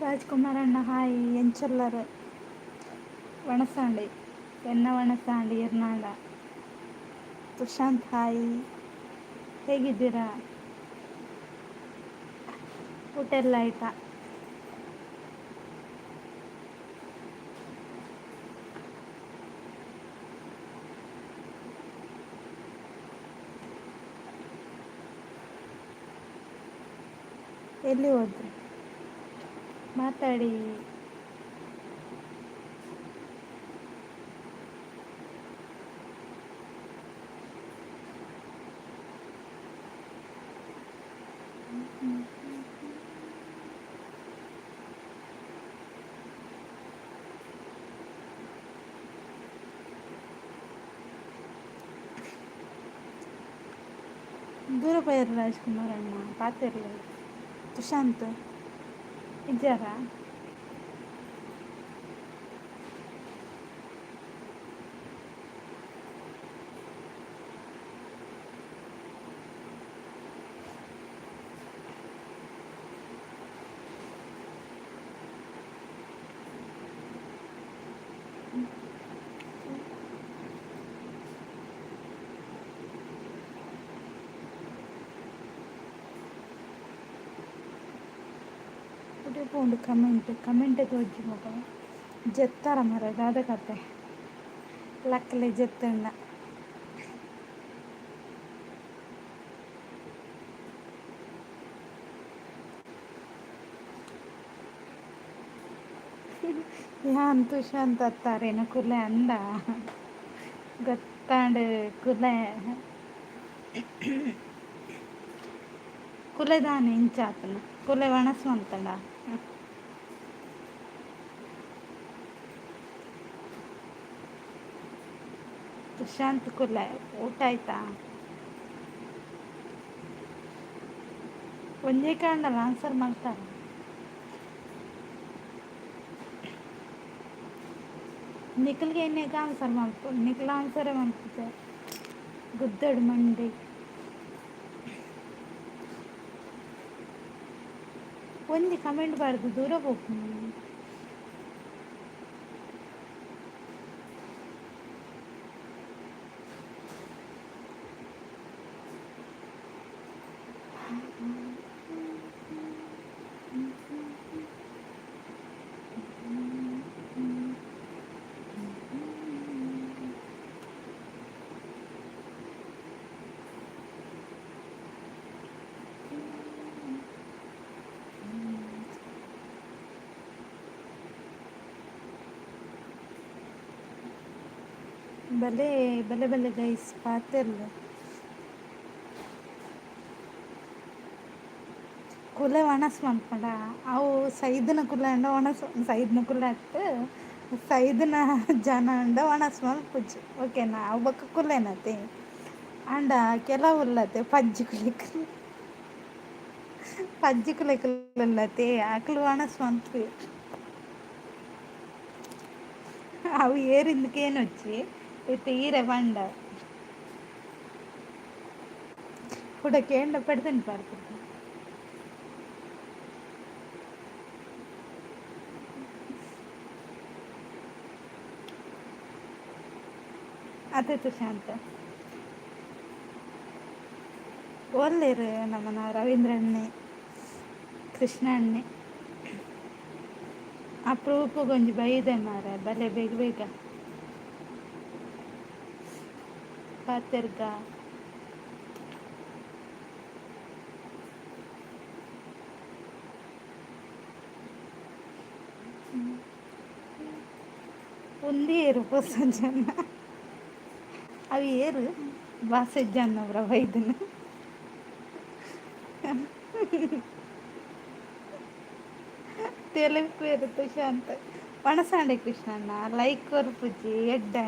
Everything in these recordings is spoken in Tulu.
ರಾಜ್ಕುಮಾರ್ ಅಣ್ಣ ಹಾಯ್. ಎಂಚೊಲ್ಲರ್? ವಣಸಾಂಡಿ, ಎನ್ನ ವಣಸಾಂಡಿ ಇರ್ನಾಂಡ. ಪ್ರಶಾಂತ್ ಹಾಯ್, ಹೇಗಿದ್ದೀರಾ? ಊಟ ಎಲ್ಲ ಆಯ್ತಾ? ಎಲ್ಲಿ ಹೋದ್ರಿ? ಮಾತಾಡಿ. ದೂರ ಪೋಯೆರ್ ರಾಜ್ಕುಮಾರ್ ಅಣ್ಣ, ಪಾತೆರ್ಲ. ಸುಶಾಂತ್ ಇದ್ದಾರಾ? ಪೋಂಡು ಕಮೆಂಟ್ ಕಮೆಂಟ್ ತೋಜಿ ಮಗ ಜೆತ್ತಾರ ಮರ ದಾದ ಕತೆ? ಲಕ್ಕಲೆ ಜೆತ್ತಣ್ಣ. ಯಾನ್ ತುಶಾಂತ್ ಅತ್ತಾರೇನ ಕುಲೆ ಅಂದ ಗೊತ್ತಾಂಡ್. ಕುಲೆ ಕುಲೆ ದಾನೆ ಇಂಚಾತನ? ಕುಲೆ ವಣಸ್ ಮಂತಂಡ. ಸುಶಾಂತ್ ಕುಲೆ, ಊಟ ಆಯ್ತಾ? ಒಂಜೇ ಕಾಂಡಲ ಆನ್ಸರ್ ಮಾಡ್ತಾರ. ನಿಖಲ್ಗೆ ಎಣ್ಣೆಗೆ ಆನ್ಸರ್ ಮಲ್ಪು, ನಿಖಲ್ ಆನ್ಸರೇ ಮಲ್ಪುಜೆ. ಗುದ್ದಡು ಮಂಡಿ. ಒಂಜಿ ಕಮೆಂಟ್ ಬಾರ್ದು ದೂರ ಪೋಪುನು. ಬಲೆ ಬಲೆ ಬಲೆ ಗೈಸ್, ಪಾತೆರ್ಲೆ. ಕುಲೆ ಒಣಸ್ ಮನ್ಪಂಡ ಅವು ಸೈದನ ಕುಲೆ ಅಂಡ ಒಣಸ್, ಸೈದ್ನ ಕುಲೆ ಅತ್ತ್, ಸೈದನ ಜನ ಅಂಡ ಒಣಸ್ ಮನ್ಪುಜಿ, ಓಕೆನಾ? ಅವು ಬೊಕ್ಕ ಕುಲೆನತೆ. ಆಂಡ ಕೆಲವು ಉಲ್ಲತೆ ಪಜ್ಜಿ ಕುಲೆಕ್, ಪಜ್ಜಿ ಕುಲೆಕುಲು ಅಕ್ಲು ಒಣಸ್ ಮನ್ಪುವೆರ್. ಅವು ಏರಿಂದ್ ಕೇನೊಚ್ಚಿ, ಇತ್ತೆ ಈರೆ ಪಂಡ ಕುಡ ಕೇಂಡ ಪಡ್ತೇನೆ ಪಾಡ್ತದೆ. ಅದೇ ತುಶಾಂತ್ ಓಲ್ಲೇರು ನಮ್ಮನ ರವೀಂದ್ರ ಅಣ್ಣೆ, ಕೃಷ್ಣ ಅಣ್ಣೆ? ಅಪರೂಪಗೊಂಜಿ ಬೈದೆ ಮಾರೆ, ಬಲೆ ಬೇಗ ಬೇಗ ಪಾತೆರ್ಗ. ಉಂದು ಏರು ಪೊಸ ಜನ? ಅವು ಏರು ಬಾಸೆ ಜನ ಬೈದನ? ತೆಲುಪೇರು ತುಶಾಂತ್. ವಣಸಾಂಡೆ ಕೃಷ್ಣಣ್ಣ, ಲೈಕ್ ಕೊರ್ಪುಜಿ, ಎಡ್ಡೆ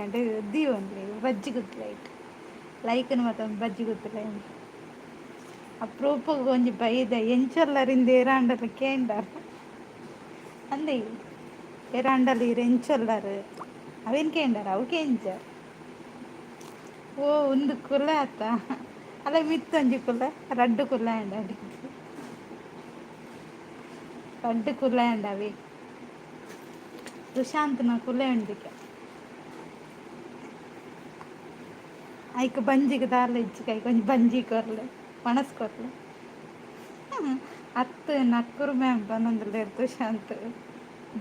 ದೀವೊನ್ಲಿ ಬಜ್ಜಿ ಗುತ್ತಲೈಟ್ ಲೈಕ್ನ ಮತ್ತೊಂದು ಬಜ್ಜಿ ಗುತ್ತಲ. ಅಪರೂಪಗ್ ಒಂಜಿ ಬೈದ. ಎಂಚೊಲ್ಲರಿಂದ್ ಏರಾಂಡಲ ಕೇಂಡಾರ ಅಂದೆ, ಏರಾಂಡಲ ಈರ್ ಎಂಚೊಲ್ಲರ್ ಅವೇನ್ ಕೇಂಡಾರ, ಅವು ಕೇಂಜಾರ್. ಓ, ಉಂದು ಕುಲೆ ಆತ ಅಲ್ಲ? ಮಿತ್ತೊಂಜಿ ಕುಲೆ, ರಡ್ಡ್ ಕುಲೆ ಆಂಡ. ರಡ್ಡ್ ಕುಲೆ ಅಂಡವಿ ಸುಶಾಂತ್ನ ಕುಲೆ ಉಂಡಿಕೆ. ಐಕ್ ಬಂಜಿಗ್ ದಾಲ ಇಜ್ಜಿ, ಐಕ್ ಒಂಜಿ ಬಂಜಿ ಕೊರ್ಲೆ, ಒಣಸ್ ಕೊರ್ಲೆ. ಅತ್ತ್ ನಕ್ಕುರು ಮ್ಯಾಮ್ ಪನೊಂದುಲ್ಲೆರ್ ತುಶಾಂತ್.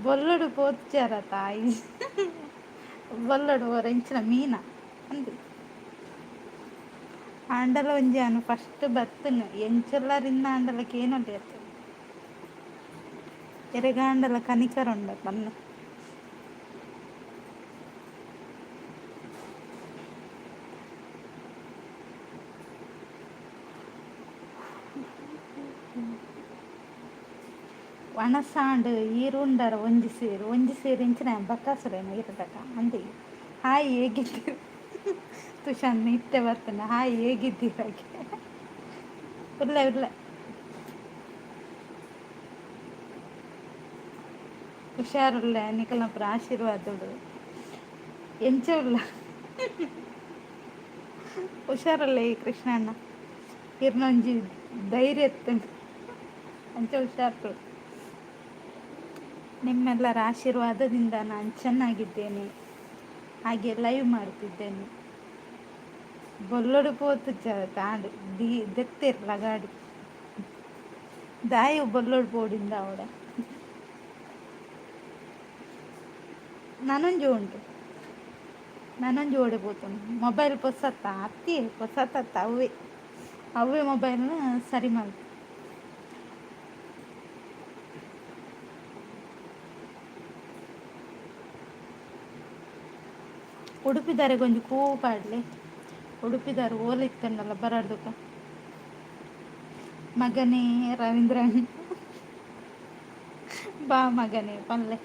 ಬೊಲ್ಲೊಡು ಪೋತ್ಜಾರತ ಆಯಿ ಬೊಲ್ಲೊಡು ಒರ ಇಂಚಿನ ಮೀನ ಅಂದ್. ಆಂಡಲ ಒಂಜಿ ಯಾನ್ ಫಸ್ಟ್ ಬತ್ತುನು ಎಂಚೊಲ್ಲರಿಂದ ಆಂಡಲ ಕೇನೊಲಿ ಅತ್. ಎರೆಗಾಂಡಲ ಕನಿಕರ ಉಂಡ ಪನ್ನೆ. ವಣಸಾಂಡ್ ಈರುಂಡರ ಒಂಜಿ ಸೇರು ಒಂಜಿ ಸೇರು ಇಂಚಿನ ಬಕ್ಕಾಸುರೇನ ಇರದಕ ಅಂದೆ. ಹಾಯ್, ಹೇಗಿದ್ದೀರಿ ತುಷಾನ್? ಇತ್ತೆ ಬರ್ತನೆ. ಹಾಯ್, ಹೇಗಿದ್ದೀರಾಗೆ? ಉಲ್ಲೆ ಉಲ್ಲೆ, ಹುಷಾರುಲ್ಲೆ. ನಿಕಲ್ನಪುರ ಆಶೀರ್ವಾದಡು. ಎಂಚ ಉಲ್ಲ? ಹುಷಾರುಲ್ಲೆ. ಈ ಕೃಷ್ಣಣ್ಣ ಇರ್ನೊಂಜಿ ಧೈರ್ಯ ಇತ್ತುಂಡು, ಅಂಚ ಹುಷಾರು. ನಿಮ್ಮೆಲ್ಲರ ಆಶೀರ್ವಾದದಿಂದ ನಾನು ಚೆನ್ನಾಗಿದ್ದೇನೆ, ಹಾಗೆ ಲೈವ್ ಮಾಡ್ತಿದ್ದೇನೆ. ಬೊಲ್ಲೊಡು ಪೋತು ತಾಂಡ್ ದಿ ದೆತ್ತೆರ್ಲ ಗಾಡಿ ದಾಯೆ ಬೊಲ್ಲೊಡು ಪೋಡಿಂದ ಅವಡ. ನನೊಂಜಿ ಉಂಟು, ನನೊಂಜಿ ಓಡೆ ಪೋತುಂಡು. ಮೊಬೈಲ್ ಪೊಸತ್ತ ಅತ್ತಿ ಪೊಸತ್ತ ಅವೇ ಅವೇ ಮೊಬೈಲ್ನ ಸರಿ ಮಲ್ತು. ಉಡುಪಿದಾರೆಗೊಂಜಿ ಕೂ ಪಾಡ್ಲೆ. ಉಡುಪಿದಾರು ಓಲು ಇತ್ತಂಡಲ್ಲ ಬರಡ್ದುಕ. ಮಗನೇ ರವೀಂದ್ರನ್ ಬಾ ಮಗನೇ ಪನ್ಲೆ.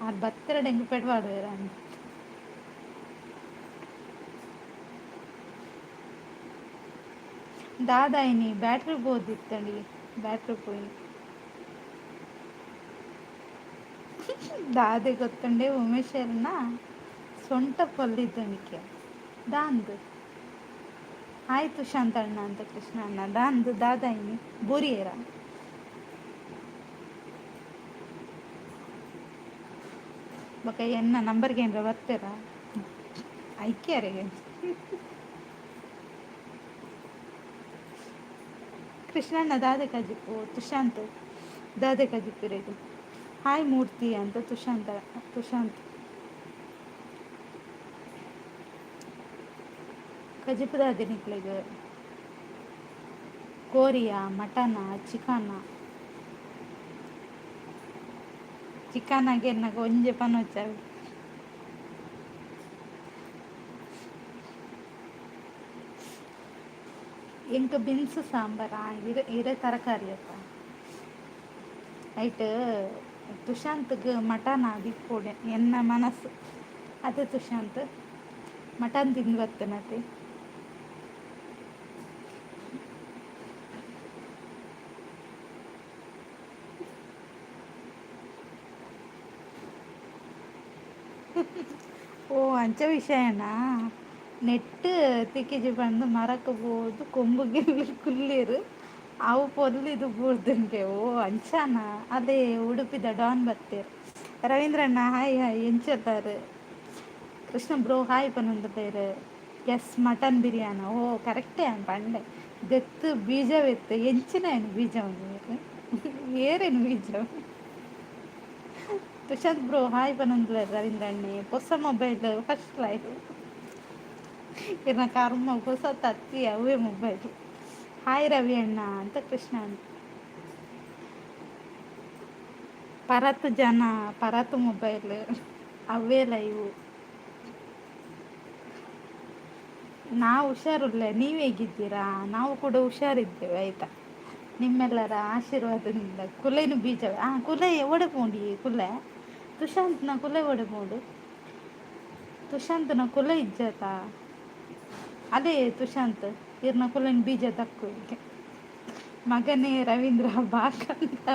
ಆರ್ ಬತ್ತೆರಡು ಎಂಕ್ ಪೆಡ್ವಾಡುವೆರ್ ಅಂದ್. ದಾದಾಯಿನಿ ಬ್ಯಾಟ್ರಿ ಪೋದಿತ್ತಂಡಿ, ಬ್ಯಾಟ್ರಿ ಪೋಯಿ. ದಾದೆ ಗೊತ್ತುಂಡೆ ಉಮೇಶರ್ನ ಸೊಂಟ ಪೊಲ್ಲಿದ್ದಣಿಕೆ ದಾಂದು. ಆಯ್ತು ಶಾಂತಣ್ಣ ಅಂತ ಕೃಷ್ಣ ಅಣ್ಣ. ದಾಂದು ದಾದಾಯಿನಿ ಬೂರಿಯೇರ? ಬೊಕ ಎನ್ನ ನಂಬರ್ಗೆ ಏನ್ರ ಬರ್ತೀರಾ ಐಕ್ಯಾರಿಗೆ? ಕೃಷ್ಣಣ್ಣ ದಾದೆ ಕಜಿಪು? ತುಶಾಂತ್ ದಾದೆ ಕಜಿಪುರೆಗ್? ಹಾಯ್ ಮೂರ್ತಿ ಅಂತ ತುಶಾಂತ. ತುಶಾಂತ್, ಕಜಿಪು ದಾದೆ ನಿಕ್ಲೆಗ್? ಕೋರಿಯಾ, ಮಟನಾ, ಚಿಕನಾ? ಚಿಕನ್ ಗೆನ್ನಗ ಒಂಜೆ ಪನೊಚ್ಚ. ಎಂಕ್ ಬಿನ್ಸ್ ಸಾಂಬಾರ. ಇರೆ ಇರೆ ತರಕಾರಿ ಅತ್ತ. ಐಟ್ ತುಶಾಂತ್ಗ್ ಮಟನ್ ಆದಿಪ್ಪೊಡೆ ಎನ್ನ ಮನಸ್ಸು ಅದೇ. ತುಶಾಂತ್ ಮಟನ್ ತಿಂದು ಬತ್ತನತೆ. ಓ, ಅಂಚ ವಿಷಯನಾ? ನೆಟ್ ತಿಕ್ಕಿಜಿ ಪಂದ್ ಮರಕ್ ಪೋದು ಕೊಂಬು ಗಿಲ್ಲು ಕುಲ್ಲೆರ್, ಅವು ಪೊಲ್ಲಿದು ಬೂರ್ದುಂಡೆ. ಓ, ಅಂಚನಾ? ಅದೇ ಉಡುಪಿದ ಡಾನ್ ಬತ್ತೆರ್. ರವೀಂದ್ರಣ್ಣ ಹಾಯ್ ಹಾಯ್, ಎಂಚಲ್ಲಾರ್? ಕೃಷ್ಣ ಬ್ರೋ ಹಾಯ್ ಪನೊಂದುಲ್ಲೆರ್. Yes, mutton biryani. ಓ, ಕರೆಕ್ಟೇ ಪಂಡೆ. ದೆತ್ತು ಬೀಜವೆತ್ತು ಎಂಚಿನ ಬೀಜ ಏರೇನು ಬೀಜ? ತುಷಾಂತ್ ಬ್ರೋ ಹಾಯ್ ಪನೊಂದುಲ್ಲೆರ್ ರವೀಂದ್ರಣ್ಣೆ. ಹೊಸ ಮೊಬೈಲ್ ಫಸ್ಟ್ ಲೈವ್. ಇರ್ನ ಕರ್ಮ, ಹೊಸ ತತ್ತಿ ಅವೇ ಮೊಬೈಲ್. ಹಾಯ್ ರವಿ ಅಣ್ಣ ಅಂತ ಕೃಷ್ಣ ಅಣ್ಣ. ಪರತ್ ಜನ ಪರತ್ ಮೊಬೈಲ್ ಅವೇ ಲೈವ್. ನಾವು ಹುಷಾರುಲ್ಲೆ, ನೀವು ಹೇಗಿದ್ದೀರಾ? ನಾವು ಕೂಡ ಹುಷಾರಿದ್ದೇವೆ, ಆಯಿತಾ? ನಿಮ್ಮೆಲ್ಲರ ಆಶೀರ್ವಾದದಿಂದ. ಕುಲೆನು ಬೀಜ ಹಾಂ ಕುಲೆ ಓಡೆ ಪೋಂಡಿ ಕುಲೆ ತುಶಾಂತ್ನ ಕುಲೆ ಓಡೆ ಪೋಂಡು ತುಶಾಂತ್ನ ಕುಲೆ ಇಜ್ಜತ. ಅದೇ ತುಶಾಂತ್ ಇರ್ನ ಕುಲೆನ್ ಬೀಜ ದಕ್ಕು. ಮಗನೇ ರವೀಂದ್ರ ಬಾಕಂತ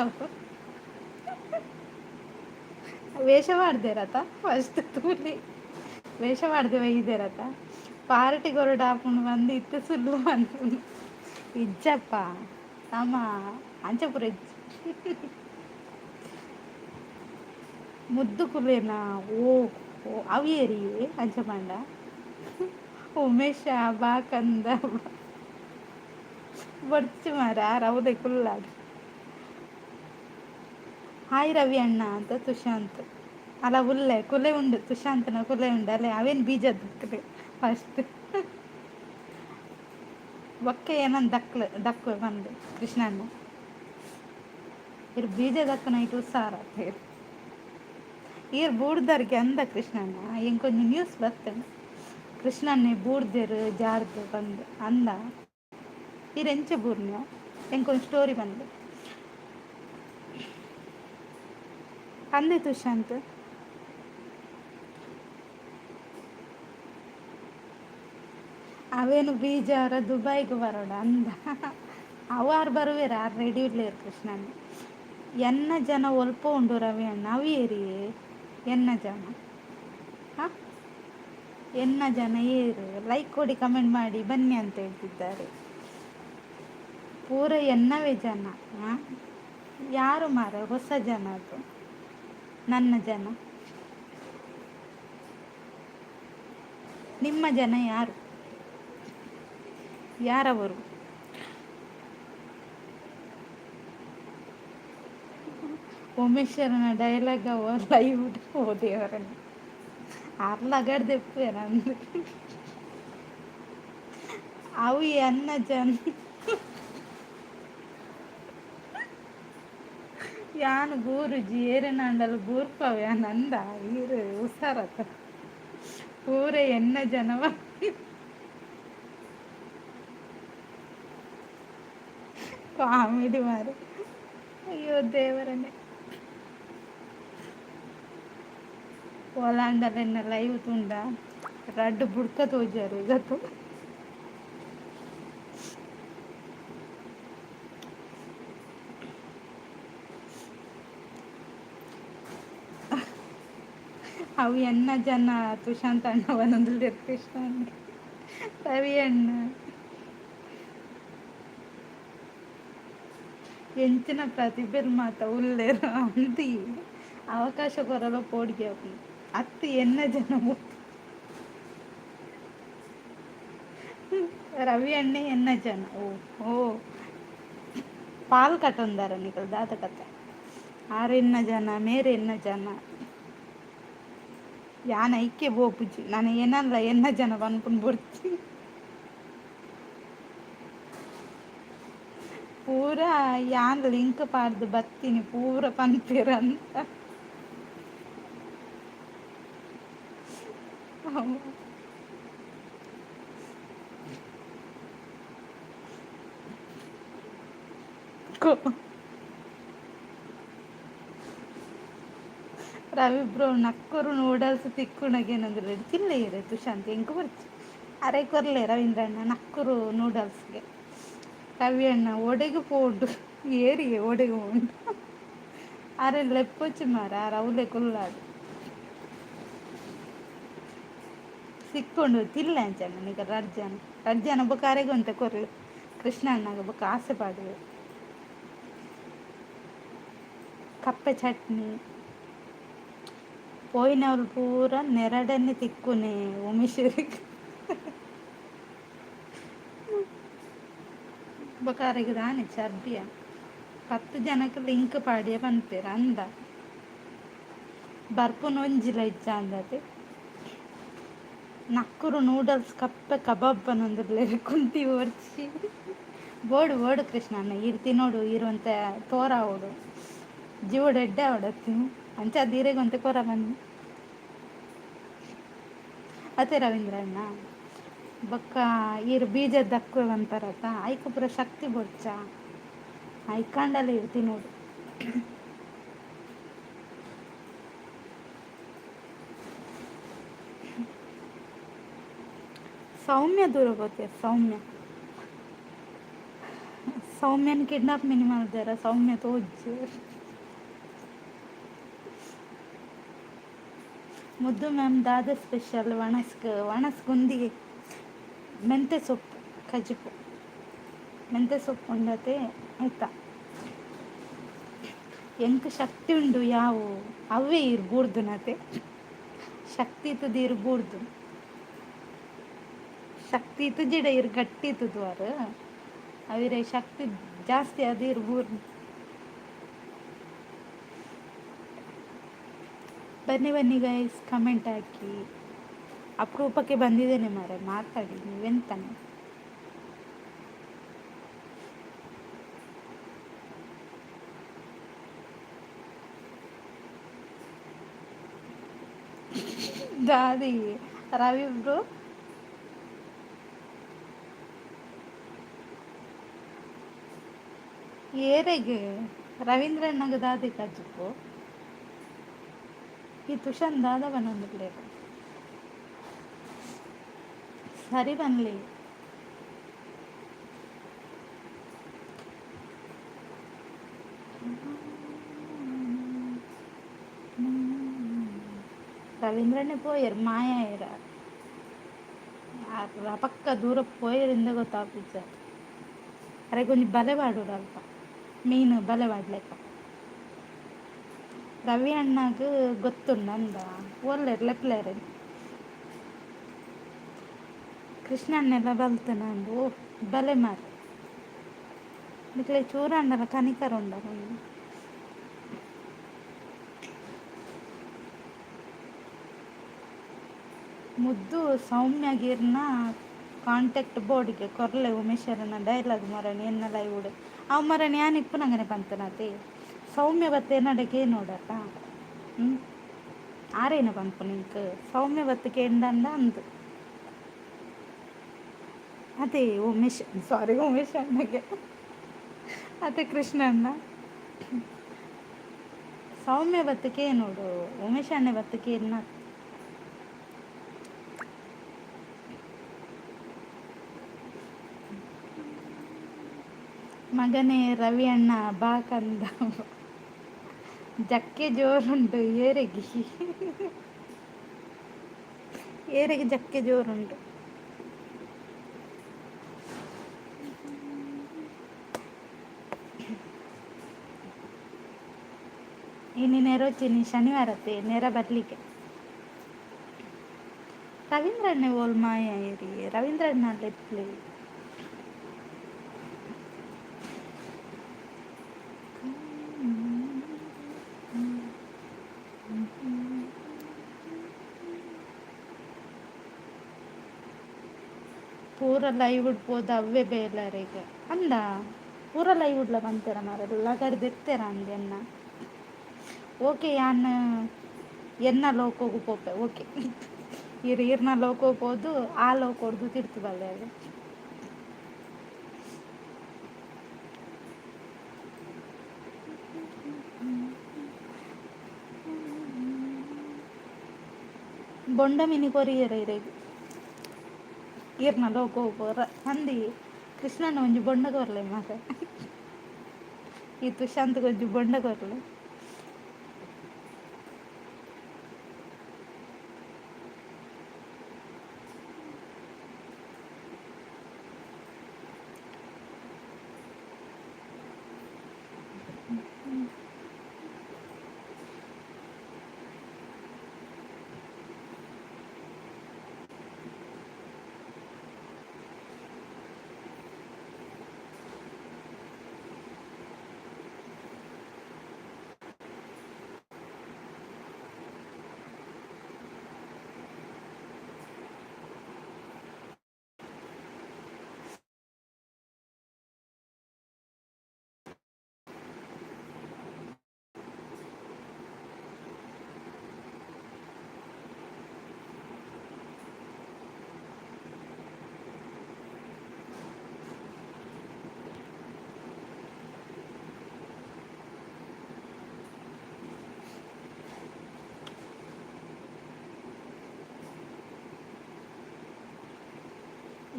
ವೇಷ ಮಾಡ್ದೇರತ ಫಸ್ಟ್ ತೂಲಿ ವೇಷ ಮಾಡ್ದೆ ಒಯ್ದೇರತ. ಪಾರ್ಟಿ ಕೊರಡು ಆಪುಂಡು ಬಂದು ಇತ್ತೆ ಸುಳ್ಳು ಅನ್ಪುಂಡು. ಇಜ್ಜಪ್ಪ ನಮ್ಮ ಅಂಚಪುರ ಇಜ್ಜಿ. ಮುದ್ದು ಕುಲೇನಾ? ಓ ಓ, ಅವು ಏರಿ ಅಂಚ ಪಂಡ ಉಮೇಶ ಬಾ ಕಂದ. ಬೊರ್ಚು ಮಾರ ರೌದೆ ಕುಲ್ಲಾಡ್. ಹಾಯ್ ರವಿ ಅಣ್ಣ ಅಂತ ತುಶಾಂತ್. ಅಲ್ಲ ಉಲ್ಲೆ ಕುಲೆ ಉಂಡು ತುಶಾಂತನ ಕುಲೆ ಉಂಡು ಅಲ್ಲೇ ಅವೇನು ಬೀಜ ದಕ್ಕ್ಲೆ ಫಸ್ಟ್. ಬೊಕ್ಕ ಏನನ್ ದಕ್ಲು ದಕ್ಕು ಬಂದು ಕೃಷ್ಣಣ್ಣ. ಇರ್ ಬೀಜ ದಕ್ಕನ ಇಟ್ಟು ಉಸಾರ ಈರ್ ಬೂಡ್ದರ್ಗೆ ಅಂದ ಕೃಷ್ಣಣ್ಣ. ಎಂಕೊಂಜಿ ನ್ಯೂಸ್ ಬತ್ತಂಡ್ ಕೃಷ್ಣಣ್ಣೆ ಬೂಡ್ದೆರ್ ಜಾರ್ದ್ ಬಂದು ಅಂದ. ಈರ್ ಎಂಚ ಬೂರ್ನ್ಯೋ ಎಂಕೊಂಜಿ ಸ್ಟೋರಿ ಬಂದು ಅಂದೆ ತುಶಾಂತ್. ಅವೇನು ಬೀಜಾರ ದುಬೈಗೆ ಬರೋಡ ಅಂದ. ಅವಾರು ಬರುವೆರ್ ಆರ್ ರೆಡಿ ಉಲ್ಲೇರ್ ಕೃಷ್ಣಣ್ಣ. ಎನ್ನ ಜನ ಒಲ್ಪ ಉಂಡು ರವಿ ಅಣ್ಣ? ಅವು ಏರಿಯೇ ಎನ್ನ ಜನ? ಹಾಂ, ಎನ್ನ ಜನ ಏರು? ಲೈಕ್ ಕೊಡಿ, ಕಮೆಂಟ್ ಮಾಡಿ, ಬನ್ನಿ ಅಂತ ಹೇಳ್ತಿದ್ದಾರೆ. ಪೂರ ಎನ್ನವೇ ಜನ. ಹಾಂ, ಯಾರು ಮಾರ ಹೊಸ ಜನ? ಅದು ನನ್ನ ಜನ. ನಿಮ್ಮ ಜನ ಯಾರು? ಯಾರವರು? ಉಮೇಶ್ವರನ ಡೈಲಾಗ್ ಅವ ಲೈವ್. ಓ ದೇವರನ್ನ ಅರ್ಲಗಡ್ದೆಪ್ಪೇರ ಅಂದು. ಅವು ಎನ್ನ ಜನ? ಯಾನ್ ಬೂರುಜಿ ಏರೆನಾಂಡಲ ಬೂರ್ಪವೆ ನಂದ. ಈರು ಹುಷಾರತ. ಪೂರ ಎನ್ನ ಜನವ. ಕಾಮಿಡಿ ಮಾರೆ. ಅಯ್ಯೋ ದೇವರನ್ನೇ. ಓಲಾಂಡಲೆನ್ನ ಲೈವ್ ತುಂಡ ರಡ್ಡ್ ಬುಡ್ಕ ತೋಜಾರು ಗತು. ಅವು ಎನ್ನ ಜನ ತುಶಾಂತ್ ಅಣ್ಣ ಒಂದೊಂದು ಕೃಷ್ಣ ಅಣ್ಣ ರವಿ ಅಣ್ಣ. ಎಂಚಿನ ಪ್ರತಿಭೆಲ್ ಮಾತ ಉಲ್ಲೆರ್ ಅಂತಿ ಅವಕಾಶ ಕೊರಲ ಪೋಡಿಗೆ ಆಪುಂಡು ಅತ್ತ್ ಎನ್ನ ಜನ. ರವಿ ಅಣ್ಣೆ ಎನ್ನ ಜನ. ಓ ಓ, ಪಾಲ್ ಕಟ್ಟೊಂದಾರ ನಿಕಲ್ ದಾದ ಕತೆ? ಆರ್ ಎನ್ನ ಜನ, ಮೇರ್ ಎನ್ನ ಜನ. ಯಾನ್ ಐಕೆ ಪೋಪುಜಿ. ನಾನು ಏನಲ್ಲ ಎನ್ನ ಜನ ಪನ್ಪುನ್ ಬೊಡ್ಚಿ. ಪೂರ ಯಾನ್ ಲಿಂಕ್ ಪಾಡ್ದು ಬತ್ತೀನಿ ಪೂರ ಪನ್ಪೆರ್ ಅಂತ. ರವಿ ಬ್ರೋ ನಕ್ಕರು ನೂಡಲ್ಸ್ ತಿಕ್ಕುನಗೇನಂದ್ರೆ ತಿಲ್ಲೆ ತುಶಾಂತ್ ಎಂಕ್ ಬೊರ್ಚಿ. ಅರೆ ಕೊರ್ಲೆ ರವೀಂದ್ರಣ್ಣ ನಕ್ಕುರು ನೂಡಲ್ಸ್ಗೆ. ರವಿ ಅಣ್ಣ ಒಡೆಗ್ ಪೋಂಡು? ಏರಿಗೆ ಒಡೆಗ್ ಪೋಂಡು? ಅರೆ ಲೆಪ್ಪೊಚ್ಚಿ ಮಾರ ಆರ್ ಅವ್ಲೆ ಕುಲ್ಲಾಡ್ ಸಿಕ್ಕೊಂಡು ತಿಲ್ಲೆ ಅಂಚಣ್ಣ. ನಿಕ ರಡ್ಡ್ ಜನ ರಡ್ಡ್ ಜನ ಬೊಕ ಅರೆಗ್ ಒಂತೆ ಕೊರ್ಲೆ ಕೃಷ್ಣ ಅಣ್ಣಗ್. ಬೊಕ ಆಸೆ ಪಾಡುವೆ. ಕಪ್ಪೆ ಚಟ್ನಿ ಪೋಯಿನವ್ಲು ಪೂರ ನೆರಡನೆ ತಿಕ್ಕುನೆ ಉಮೇಶರಿಗೆ. ಬೊಕ ಅರೆಗ್ ದಾನೆ ಚರ್ಬಿಯ? 10 ಜನಕ್ ಲಿಂಕ್ ಪಾಡ್ಯ ಪನ್ಪೆರ್ ಅಂದ. ಬರ್ಪುನ ಒಂಜಿಲ ಇಜ್ಜಾಂದತೆ. ನಕ್ಕುರು ನೂಡಲ್ಸ್ ಕಪ್ಪೆ ಕಬಾಬ್ ಪನೊಂದುಲ್ಲೆರ್. ಕುಂಟಿ ಒರ್ಚಿ ಬೋಡು ಬೋಡು ಕೃಷ್ಣ ಅಣ್ಣ. ಈರ್ ತಿನೋಡು. ಈರ್ ಒಂತೆ ತೋರಾವೊಡು. ಜೀವೊಡು ಎಡ್ಡೆ ಆವೊಡತ್ತಿ. ಅಂಚಾದ್ ಈರೆಗ್ ಒಂತೆ ಕೊರ ಬನ್ನಿ ಅತೆ ರವೀಂದ್ರ ಅಣ್ಣ. ಬೊಕ್ಕ ಈರ್ ಬೀಜದ ದಕ್ಕುವೆ ಪನ್ಪರತ, ಐಕ್ ಪೂರ ಶಕ್ತಿ ಬೊಡ್ಚ. ಐಕಾಂಡಲ ಈರ್ ತಿನೋಡು. ಸೌಮ್ಯ ದೂರ ಪೋತೆ. ಸೌಮ್ಯ, ಸೌಮ್ಯನ್ ಕಿಡ್ನಾಪ್ ಮಿನಿ ಮಲ್ದೆರ? ಸೌಮ್ಯ ತೋಜ್ಜಿ. ಮುದ್ದು ಮ್ಯಾಮ್ ದಾದ ಸ್ಪೆಷಲ್ ವಣಸ್ಕ್? ವಣಸ್ಕ್ ಉಂದಿಗೆ ಮೆಂತೆ ಸೊಪ್ಪು ಕಜಿಪು. ಮೆಂತೆ ಸೊಪ್ಪು ಉಂಡತೆ ಆಯ್ತಾ. ಎಂಕ್ ಶಕ್ತಿ ಉಂಡು ಯಾವು ಅವೇ ಇರ್ ಬೂರ್ದುನತೆ. ಶಕ್ತಿ ಇತ್ತದ ಇರ್ ಬೂರ್ದು, ಶಕ್ತಿ ಇತ್ತಜಿಡ ಇರ್ ಗಟ್ಟಿ ಇತ್ತದುವಾರು ಅವಿರೆ ಶಕ್ತಿ ಜಾಸ್ತಿ ಅದು ಇರ್ ಬೂರ್ದು. ಬನ್ನಿ ಬನ್ನಿ ಗೈಸ್, ಕಮೆಂಟ್ ಹಾಕಿ. ಅಪರೂಪಕ್ಕೆ ಬಂದಿದ್ದೇನೆ ಮಾರೆ, ಮಾತಾಡಿ ನೀವೆಂತಾನೆ. ದಾದಿ ರವಿ ಬ್ರೋ, ಏರೆಗ್ ರವೀಂದ್ರಣ್ಣಗ್ ದಾದಿ ಕಜ್ಜುಪು ಈ ತುಷಾನ್ ದಾದ ಪನೊಂದುಲ್ಲೆರ್ ಸರಿ ಪನ್ಲೆ. ರವೀಂದ್ರಣ್ಣೆ ಪೋಯೆರ್ ಮಾಯ ರಪಕ್ಕ ದೂರ ಪೋಯೆರಿಂದ ಗೊತ್ತಾಪುಜ. ಅರೆಗ್ ಒಂಜಿ ಬಲೆ ಪಾಡೊಡು ಅಲ್ಪ ಮೀನು ಬಲೆ ಪಾಡ್ಲೆಕ. ರವಿ ಅಣ್ಣಗ್ ಗೊತ್ತುಂಡು ಅಂದ ಓಲ್ಲೆರ್ ಲೆಪ್ಲೇರ್. ಕೃಷ್ಣ ಅಣ್ಣೆಲ ಬಲ್ತನ ಅಂದ್. ಓ ಬಲೆ ಮಾರ್ ನಿಕ್ಲೆ ಚೂರು ಅಂಡಲ ಕನಿಕರ ಉಂಡ. ಮುದ್ದು ಸೌಮ್ಯಗಿರ್ನ ಕಾಂಟ್ಯಾಕ್ಟ್ ಬೋರ್ಡಿಗೆ ಕೊರ್ಲೆ ಉಮೇಶರನ ಡೈಲಾಗ್ ಮರಣಿ ಎನ್ನ ಲೈವ್ ಅವು ಮರಣಿ ಯಾನ್ ಇಪ್ಪುನಂಗನೆ ಪಂತನತೆ. ಸೌಮ್ಯ ಬತ್ತೆ ಎನ್ನಡೆ ನೋಡತ್ತ ಹ್ಞೂ ಆರೇನ ಪನ್ಪು ನಿಂಕ್ ಸೌಮ್ಯ ಬತ್ತು ಕೇಂಡಂದ ಅಂದು. ಅದೇ ಉಮೇಶ್, ಸಾರಿ ಉಮೇಶ್ ಅಣ್ಣಗೆ, ಅದೇ ಕೃಷ್ಣ ಅಣ್ಣ. ಸೌಮ್ಯ ಬತ್ತಕ್ಕೆ ನೋಡು, ಉಮೇಶ್ ಅಣ್ಣೆ ಬತ್ತಕ್ಕೆ ಎನ್ನ. ಮಗನೇ ರವಿ ಅಣ್ಣ ಬಾ ಕಂದ, ಜಕ್ಕೆ ಜೋರುಂಟು ಏರೆಗಿ ಏರೆಗೆ ಜಕ್ಕೆ ಜೋರುಂಟು. ಇನ್ನು ನೆರೋಚಿನಿ ಶನಿವಾರತ್ತೆ ನೆರ ಬರ್ಲಿಕ್ಕೆ. ರವೀಂದ್ರಣ್ಣೆ ಓಲ್ ಮಾಯ ಏರಿ ರವೀಂದ್ರಣ್ಣ ಲೆಪ್ಲಿ. ಪೂರ ಲೈವ್ ಪೋದು ಅವ್ವೆ ಬೇಲರೆಗ್ ಅಂದ ಪೂರ ಲೈವ್ ಪಂತೆರ ಮಾರೆ ಲಗಡ್ ದೆತ್ತೆರ ಅಂದ್ ಎನ್ನ. ಓಕೆ ಯಾನ್ ಎನ್ನ ಲೋಕೋಗು ಪೋಪೆ. ಓಕೆ ಇರ್ ಈರ್ನ ಲೋಕೋಗು ಪೋದು ಆ ಲೋಕೊಡ್ದು ತಿರ್ತು ಬಲ್ಲೆ. ಬೊಂಡ ಮಿನಿ ಕೊರಿಯೆರೆ ಇರೆಗ್ ಈರ್ನ ಲೋಕೋಗು ಪೋರ ಅಂದಿ ಕೃಷ್ಣನ ಒಂಜಿ ಬೊಂಡ ಕೊರ್ಲೆ ಮಾರೆ, ಈ ತುಷಾಂತ್ಗ್ ಒಂಜಿ ಬೊಂಡ ಕೊರ್ಲೆ.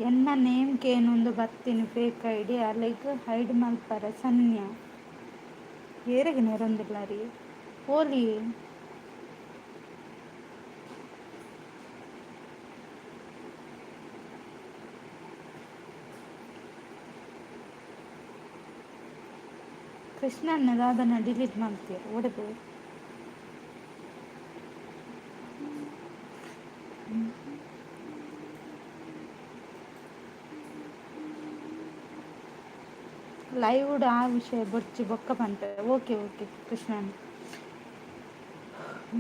ಎನ್ನ ನೇಮ್ ಕೇನೊಂದು ಬತ್ತಿನಿ ಫೇಕ್ ಐಡಿ ಅಲೆಗ್ ಹೈಡ್ ಮಲ್ಪರೆ ಸನ್ಯ. ಏರೆಗ್ ನೆರೊಂದುಲ್ಲರಿ ಪೋಲಿ. ಕೃಷ್ಣಣ್ಣ ದಾದನ ಡಿಲೀಟ್ ಮಾಡ್ತೀರ ಒಡೆ. ಲೈವ್ ಆ ವಿಷಯ ಬೊರ್ಚಿ ಬೊಕ್ಕ ಪನ್ಪೆ. ಓಕೆ ಓಕೆ ಕೃಷ್ಣಣ್ಣ.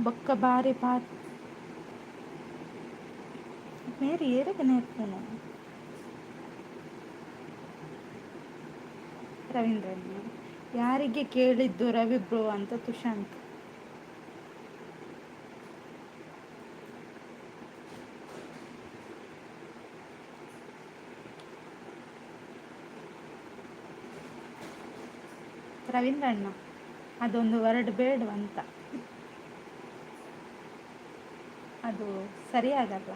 ಬೊಕ್ಕ ಬಾರಿ ಪಾತ್ ಮೇರ್ ಏರೆಗ್ ನೇರ್ಪುನು? ರವೀಂದ್ರಣ್ಣ ಯಾರಿಗೆ ಕೇಳಿದ್ದು ರವಿ ಬ್ರೋ ಅಂತ ತುಷಾಂತ್. ರವೀಂದ್ರಣ್ಣ ಅದೊಂದು ವರ್ಡ್ ಬೇಡವಂತ, ಅದು ಸರಿಯಾಗಲ್ಲ.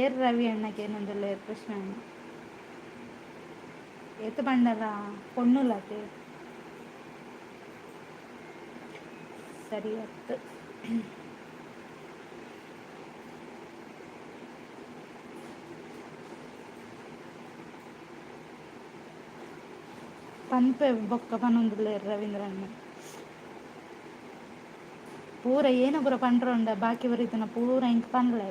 ಏರ್ ರವಿ ಅಣ್ಣಗೆ ಏನೊಂದುಲ್ಲೆರ್ ಕೃಷ್ಣ ಅಣ್ಣ ಏತ್ ಪಂಡಲ ಪೊಣ್ಣುಲತೆ ಸರಿ ಅತ್ತ್. ಪನ್ಪೆ ಬೊಕ್ಕ ಪನೊಂದುಲ್ಲೆರ್ ರವೀಂದ್ರಣ್ಣ. ಪೂರ ಏನ ಪೂರ ಪಂಡ್ರೋಂಡ ಬಾಕಿ ಬರೀತನ ಪೂರ ಇಂಕ್ ಪನ್ಲೆ.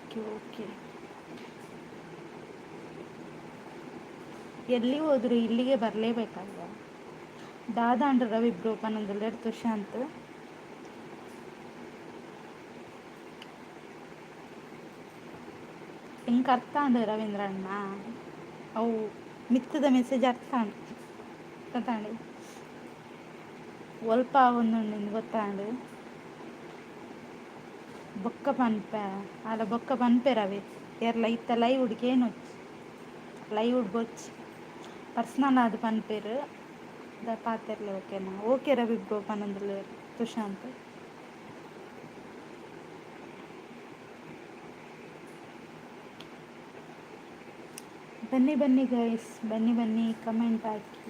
ಓಕೆ ಓಕೆ, ಎಲ್ಲಿ ಹೋದ್ರು ಇಲ್ಲಿಗೆ ಬರಲೇಬೇಕಲ್ವ? ದಾದಾಂಡ್ ರವಿ ಬ್ರೋ ಪನೊಂದುಲ್ಲೆರ್ ತುಷಾಂತ್. ಎಂಕ್ ಅರ್ಥ ಆಂಡ್ ರವೀಂದ್ರಣ್ಣ, ಅವು ಮಿತ್ತದ ಮೆಸೇಜ್ ಅರ್ಥ ಆಂಡ್ ಗೊತ್ತಾಂಡ್. ಒಲ್ಪ ಆವೊಂದುಂಡು ಗೊತ್ತಾಂಡ್. ಬೊಕ್ಕ ಪನ್ಪೆ ಅಲ್ಲ ಬೊಕ್ಕ ಪನ್ಪೆ ರವಿ ಏರ್ಲ ಇತ್ತ ಲೈವ್ ಕೇನೊಚ್ಚಿ, ಲೈವ್ ಬೊಚ್ಚಿ ಪರ್ಸನಲ್ ಆದ್ ಪನ್ಪೆರ್ ದ ಪಾತೆರ್ಲೆ ಓಕೆನಾ? ಓಕೆ ರವಿ ಬ್ರೋ ಪನೊಂದುಲ್ಲೆರ್ ತುಷಾಂತ್. ಬನ್ನಿ ಬನ್ನಿ ಗೈಸ್, ಬನ್ನಿ ಬನ್ನಿ, comment hockey.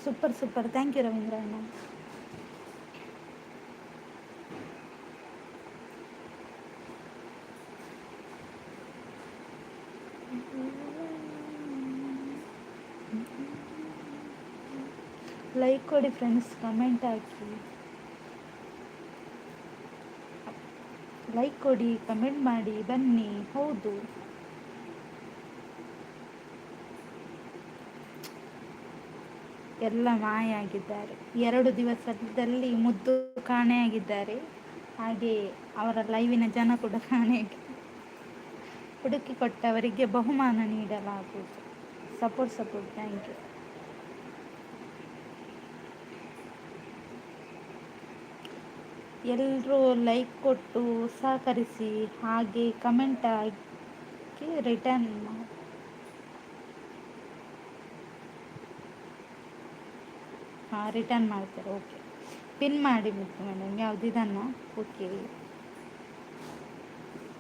Super super, thank you Ravindra ಅಣ್ಣ. ಲೈಕ್ ಕೊಡಿ ಫ್ರೆಂಡ್ಸ್, ಕಮೆಂಟ್ ಹಾಕಿ, ಲೈಕ್ ಕೊಡಿ, ಕಮೆಂಟ್ ಮಾಡಿ, ಬನ್ನಿ. ಹೌದು, ಎಲ್ಲ ಮಾಯ ಆಗಿದ್ದಾರೆ. 2 ದಿವಸದಲ್ಲಿ ಮುದ್ದು ಕಾಣೆಯಾಗಿದ್ದಾರೆ. ಹಾಗೆ ಅವರ ಲೈವಿನ ಜನ ಕೂಡ ಕಾಣೆಯಾಗಿದ್ದಾರೆ. ಹುಡುಕಿ ಕೊಟ್ಟವರಿಗೆ ಬಹುಮಾನ ನೀಡಲಾಗುವುದು. Support support, thank you. ಎಲ್ಲರೂ ಲೈಕ್ ಕೊಟ್ಟು ಸಹಕರಿಸಿ, ಹಾಗೆ ಕಮೆಂಟ್ ಹಾಕಿ ರಿಟರ್ನ್ ಮಾಡಿ. ಹಾಂ, ರಿಟರ್ನ್ ಮಾಡ್ತಾರೆ. ಓಕೆ, ಪಿನ್ ಮಾಡಿ ಮುದ್ದು ಮೇಡಮ್. ಯಾವುದು ಇದನ್ನು? ಓಕೆ,